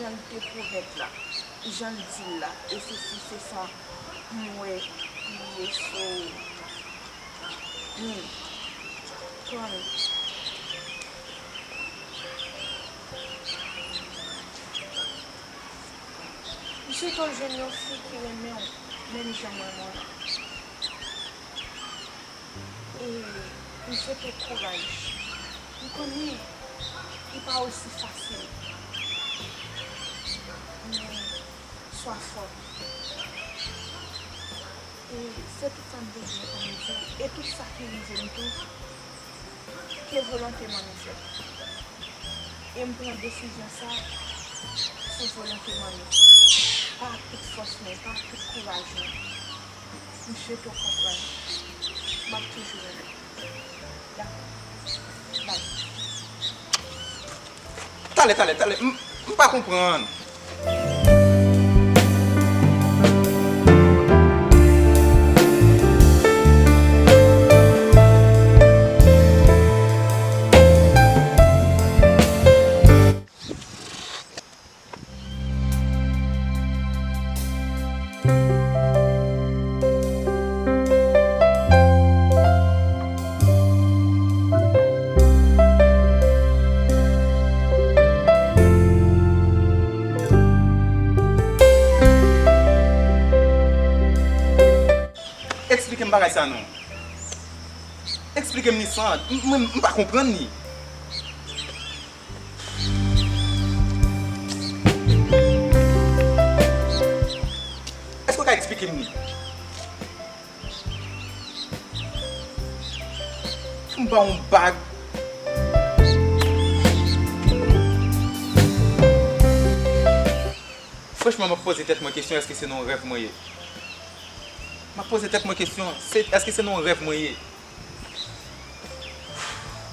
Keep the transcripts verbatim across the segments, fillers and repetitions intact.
Jan l te pwomèt la, jan l di l la, e se si se sa m wè li ye, so, hmm, tann. M swete w jwenn yon fi ki renmen w, menm jan mwen renmen w lan. E m swete w kouraj. M konnen li pa osi fasil. Men, swa fò. E se tout sa m te gen pou m di w. E tout sa ki rive m tou, ke volonte Manmi fèt. E m pran desizyon sa a sou volonte Manmi. Pa ak tout fòs mwen, pa ak tout kouraj mwen. M swete w konprann. M ap toujou renmen w. Dakò. Bye. Talè, talè, talè. M, m pa konprann. Eksplike m bagay sa non. Eksplike m li san, m, mwen, m pa konprann li. Èske w ka eksplike m li? Pou m ba w yon bag. Franchman, m ap poze tèt mwen kesyon, èske se nan yon rèv mwen ye? M ap poze tèt mwen kesyon, se, èske se nan yon rèv mwen ye?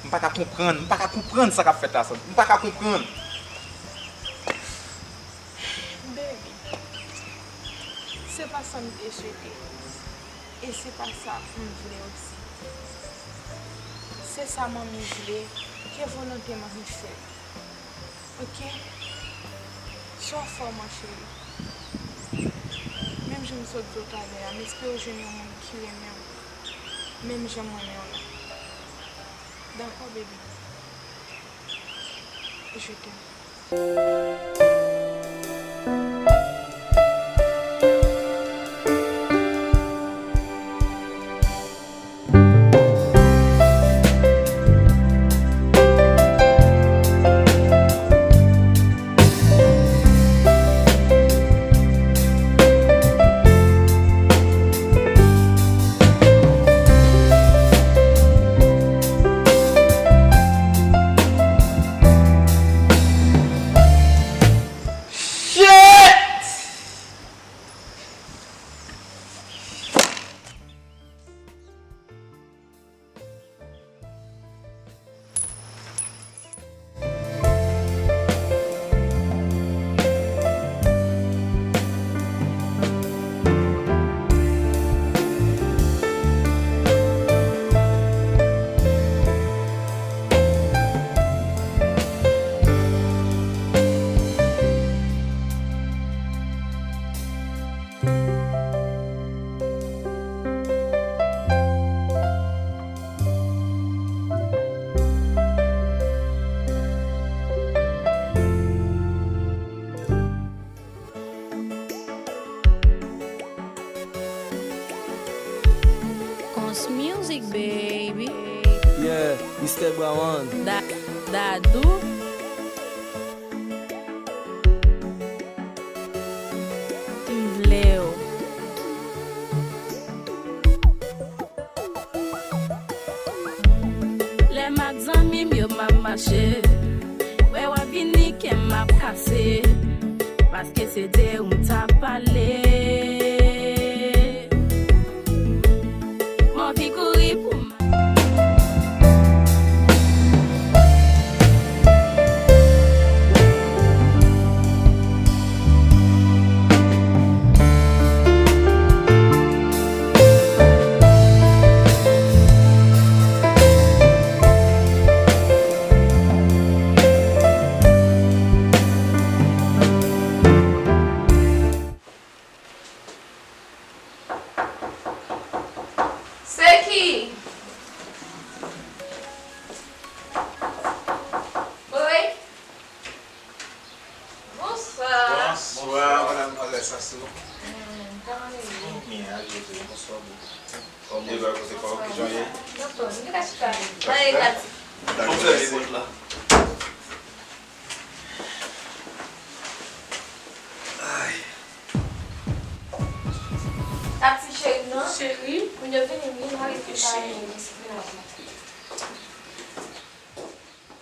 M pa ka konprann, m pa ka konprann sa k ap fèt la, Sandra. M pa ka konprann. Baby, se pa sa m te swete. E se pa sa m vle osi. Se sa Manmi vle, ke volonte Manmi fèt. Oke? Swa fò, ma chérie. Menm jan m sot di w talè a, m espere w jwenn yon moun ki renmen w menm jan m renmen w lan. Dakò, baby? Je t'aime. Shit! Cons Music, baby. Yeah, Mister Brown. Da, Dadou. M vle w. Lè m ak zanmi m yo m ap mache, wè w ap vini kè m ap kase, paske se de ou m t ap pale. M anvi kouri pou m Becky! Wi, wi. Bonswa. Bonswa, madmwazèl Sasou. Hmm, kòman w ye? Byen, aje tou. Bonswa, boo. Kòman w ye? Kote pa w, kijan w ye? Anfòm, m gentan chita. Mwen ye Kati. Dakò, mèsi. Ay. Tati cheri, non? Cheri. Moun yo vini, wi, mwen rete pale, disiplin ap monte.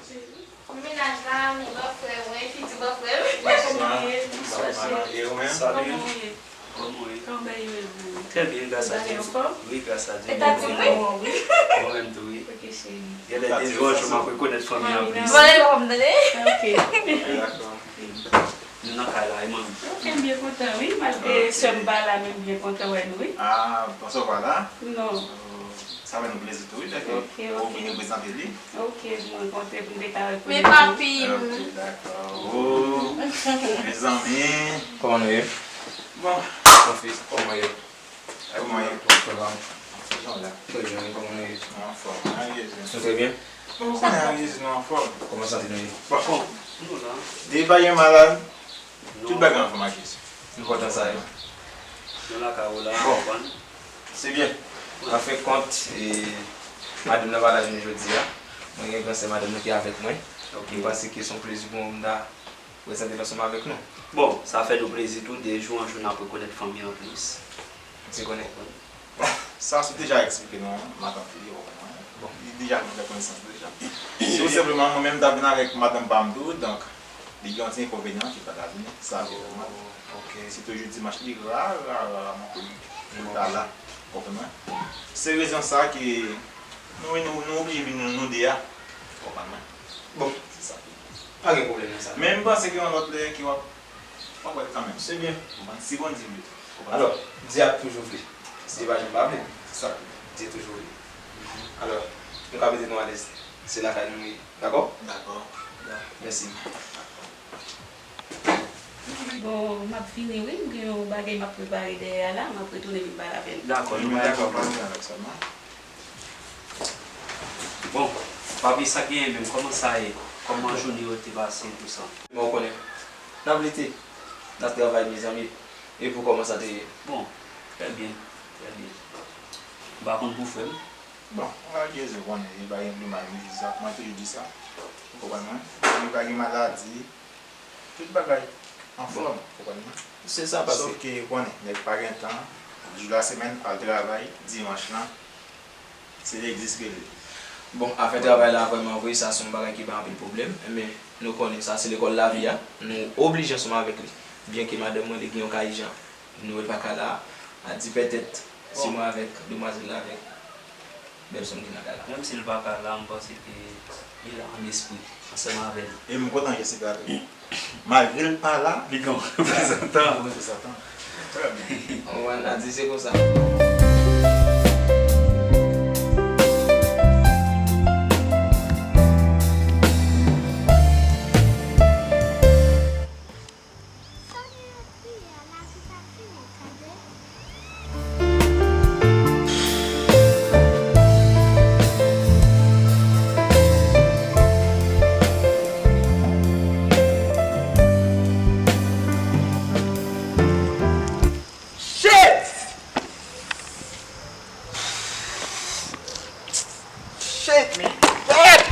Cheri. Menaj la, men bòfrè mwen, fiti bòfrè m. Bonswa. Bonswa, cheri. Bonswa, cheri. E ou menm? Salut. Kòman w ye? Kòman w ye? Kòman w ye, boo? Trè byen, gras a Dye. Ou anfòm? Wi, gras a Dye. E Tati, wi? Mwen menm tou, wi. Ok, cheri. Genlè de jou an jou m ap rekonèt fanmi an plis. Mwen menm, m tande. Ok. Dakò. Nou nan kay la, e manmi? Ok, m byen kontan, wi. Malgre sè m pa la, men m byen kontan wè nou, wi. Ah, panse w pa la? Non. Oh, sa fè nou plezi tou, wi, paske ou vin reprezante li. Ok, mwen kontan pou m te ka reprezante. Men papi m. Ok, dakò. Oh, mezanmi. Kòman nou ye? Bon. Mon fils, kòman w ye? Kòman w ye? Kòman w ye? Trè byen, wi, kòman nou ye? Nou anfòm, wi, anfòm. Ann Jezi. Nou trè byen? Bon, ou konnen, ann Jezi, nou anfòm. Kòman sante nou ye? Bon, nou la. Depi pa gen malad, tout bagay anfòm ak Jezi. Enpòtan sa ye. Nou lakay ou la, bon, konprann. Se byen. An fen kont, e, madanm nan pa la jounen jodi a. Mwen gen gran sè madanm nan ki avèk mwen. Ok. Mwen panse ke se yon plezi pou mwen pou m ta prezante l ansanm avèk nou. Bon, sa fè nou plezi tou, de jou an jou n ap rekonèt fanmi an plis. Ou te konnen? Bon, sa se deja eksplike nou, matant li, ou konprann. Bon. Li deja fè konesans deja. Se tou senpleman, mwen menm m t ap vin avèk madanm pa m tou, donk, li gen yon ti enkonvenyan ki pa ka vini, sa ki fè mal. Oh, ok. Se toujou dimanch li, ra, ra, ra, ra, mwen pou li, pou li ta la, ou konprann mwen. Se rezon sa ki, nou, nou, nou oblije vin nou, nou de a, ou konprann mwen. Bon. Se sa. Pa gen pwoblèm nan sa. Men m panse gen yon lòt lè ke w ap, w ap wè l kanmenm. Se byen. Konprann? Si Bondye vle. Konprann? Alò, Dye ap toujou vle. Si Dye pa janm pa vle. Se sa. Dye toujou vle. Alò, nou ka mete nou alèz. Se lakay nou nou ye. Dakò? Dakò. Mèsi. Bon, m ap vini wi. M gen yon bagay m ap prepare dèyè a la. M ap retounen vin pale avè nou. Dakò, nou pa gen pwoblèm. Bon, papi, sa k genyen menm? Kòman sa ye? Kòman jounen yo te pase, tou sa? Men w konnen, n ap lite, n ap travay, mezanmi. E pou kòman sa te ye? Bon, trè byen, trè byen. M pa konn pou frè m. Bon, mwen ak Jezi, w konnen, li pa gen pli mal, li di sa. Mwen toujou di sa. Ou konprann mwen? Li pa gen maladi. Tout bagay anfòm, ou konprann mwen? Se sa, paske. Sòf ke, ou konnen, nèg pa gen tan, jou lasemèn, al travay, dimanch lan, se legliz rele. Bon, afè travay la, vrèman vre, sa se yon bagay ki pa anpil pwoblèm, men nou konnen sa se lekòl lavi a, nou oblije ansanm avèk li. Byenke madanm mwen, li gen yon ka ijan, nou, li pa ka la, a di pètèt, si mwen avèk demwazèl la, avèk bèl sè m ki nan kay la. Menm si l pa ka la, m panse ke li la an espri, ansanm avè n. E m kontan Jessica tou. Malgre l pa la, li gen yon reprezantan. Reprezantan. Trè byen. Ou konprann, a di se konsa. Sa gen yon kriye la ki pa fini, tande. Shit! Shit, man. Shit!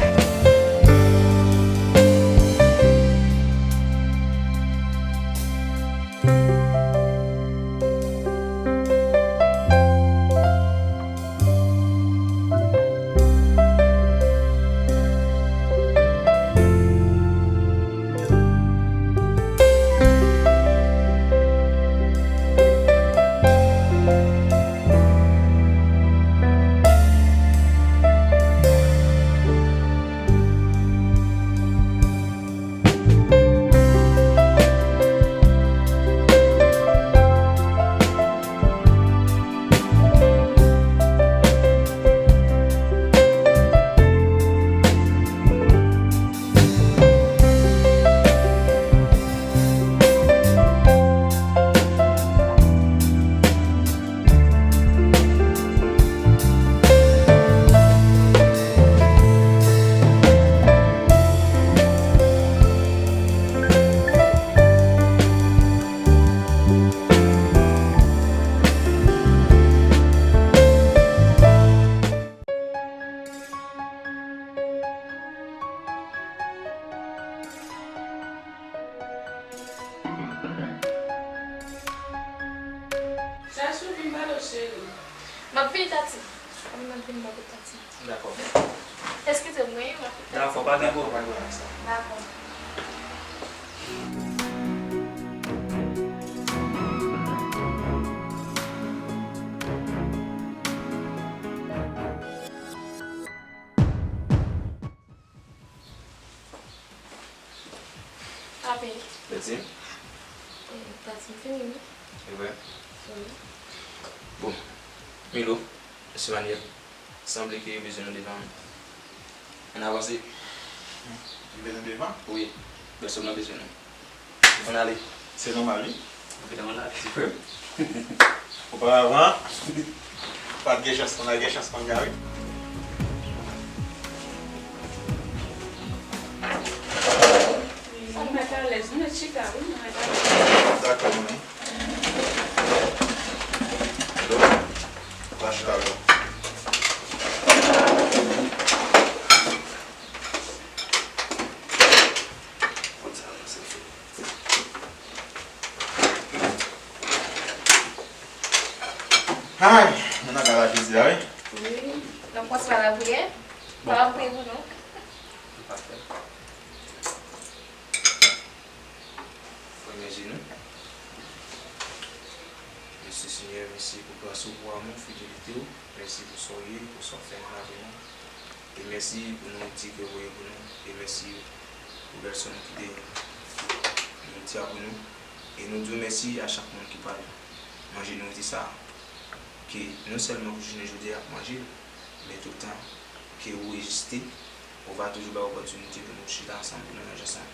M ap vini, Tati. M ap vini, m ap vini, Tati. Dakò. Eskize m, wi, m ap vini, Tati. Dakò, pa gen pwoblèm. Dakò. Papi. Beti? Eh, Tati, m fini, wi. E vre? Wi. Bon, Milo, mesye Manuel, sanble ke yo bezwen nou devan. Ann avanse. Yo bezwen devan? Wi, pèsonn nan bezwen nou. Ann ale. Se nòmal, wi. Ann ale, ti frè m. Oparavan, pa t gen chans, pa t gen chans kounye a, wi. Sa m mèt alèz, nou mèt chita, wi, nou mèt alèz. Dakò, manmi. Lach la, wi. Ay, nou nan gala jodi a, wi. Wi, n ap kòmanse pa lapriyè. Bon. Pa lapriyè pou nou. Pafè. Premye je nou. Mèsi, Senyè, mèsi pou gras ou, pou amou, fidelite w. Mèsi pou sa w ye, pou sa w fè nan lavi nou. E mèsi pou nouriti ke w voye pou nou. E mèsi pou bèl son ki te nouriti a pou nou. E nou di w mèsi a chak moun ki pral manje nouriti sa a. Ke non sèlman pou jounen jodi a ap manje l, men toutan ke ou reziste, ou va toujou ba opòtinite pou nou chita ansanm, pou nou manje ansanm.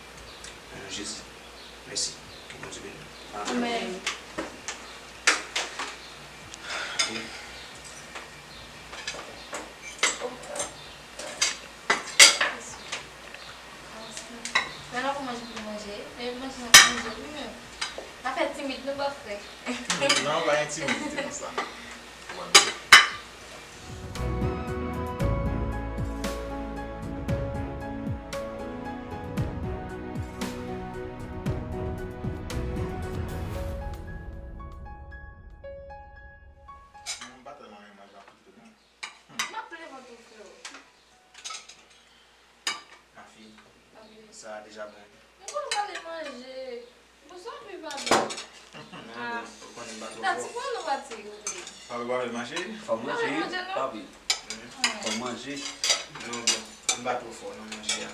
Nan non Jezi. Mèsi. Ke Bondye beni nou. Amèn. Ok. Men nan pou manje pou manje. Men manje nan pou manje wi menm. Pa fè timid non bòfrè. Non, pa gen timidite nan sa. M pa tèlman renmen manje nan frityè non. M ap leve an tou freo. Mafi, sa a deja bon. M konn pale manje. Bonswa, pi pa bon. Non, ah, bon, ou konnen m pa twò fò. Tati, pran non pati, wi. Papi, w ap manje? Fò manje, papi. Fò manje. Non, bon, m pa twò fò nan manje a.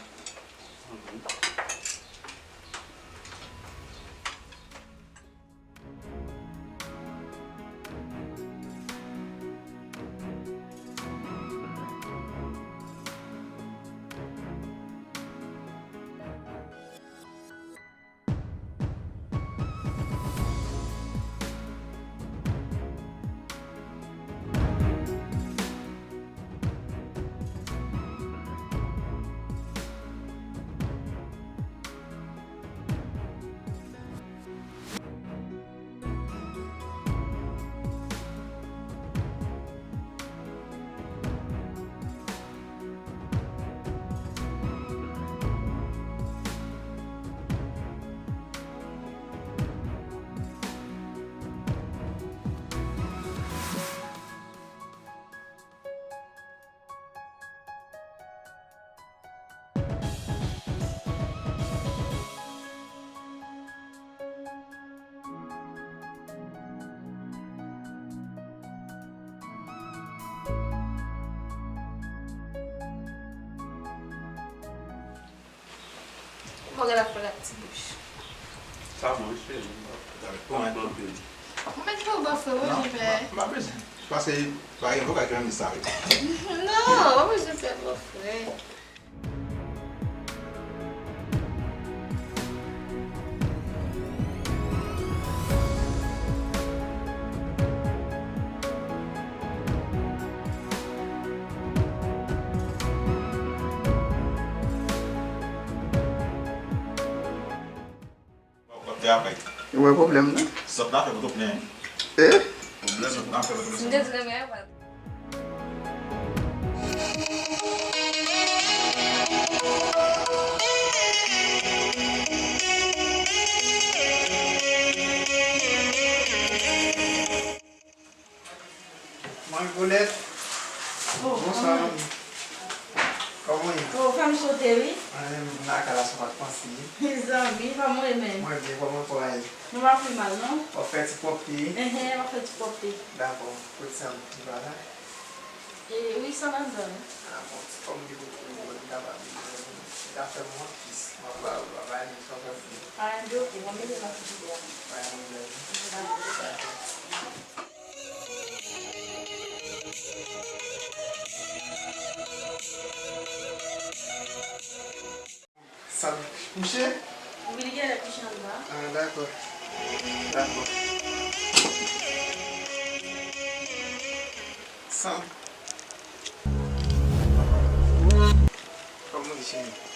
Kòman w gade ap fè l ak ti bouch? Sa bon, wi, cheri. Bon, anpil. Mwen mèt fè w bòfrè, wi, non, Jifè. M pa bezwen. Paske pa gen vokal ki nan lis sa, wi. Non, w pa bezwen fè bòfrè. Ou wè pwoblèm nan? Sòt la fè poto plen. Eh? Pwoblèm nan fè poto plen. M te di renmen an pa. Manmi Kolèt. Oh, bonswa, manmi. Kòman w ye? Oh, fè m sote, wi. Mwen menm, m lakay la, sa pa t panse. Mezanmi, kòman w ye menm? Mwen byen, kòman kò a ye? Nou pa pi mal, non. W ap fè ti pwòpte? Enhen, m ap fè ti pwòpte. Dakò. Kot sa m, li pa la? E, wi, sa anndan, wi. Ah, bon, kòm li poko rive, li kapab li jwenn li. Li ka fè m yon pis. M ap ba ou, m ap ba li, sa w panse? Ah, enben, ok, mwen mete nan frijidè a. Pa gen pwoblèm. Dakò. Sa kouche? Wi, li genlè kouche anba. Ah, dakò. Dakò. Sa. Kòman w ye, cheri?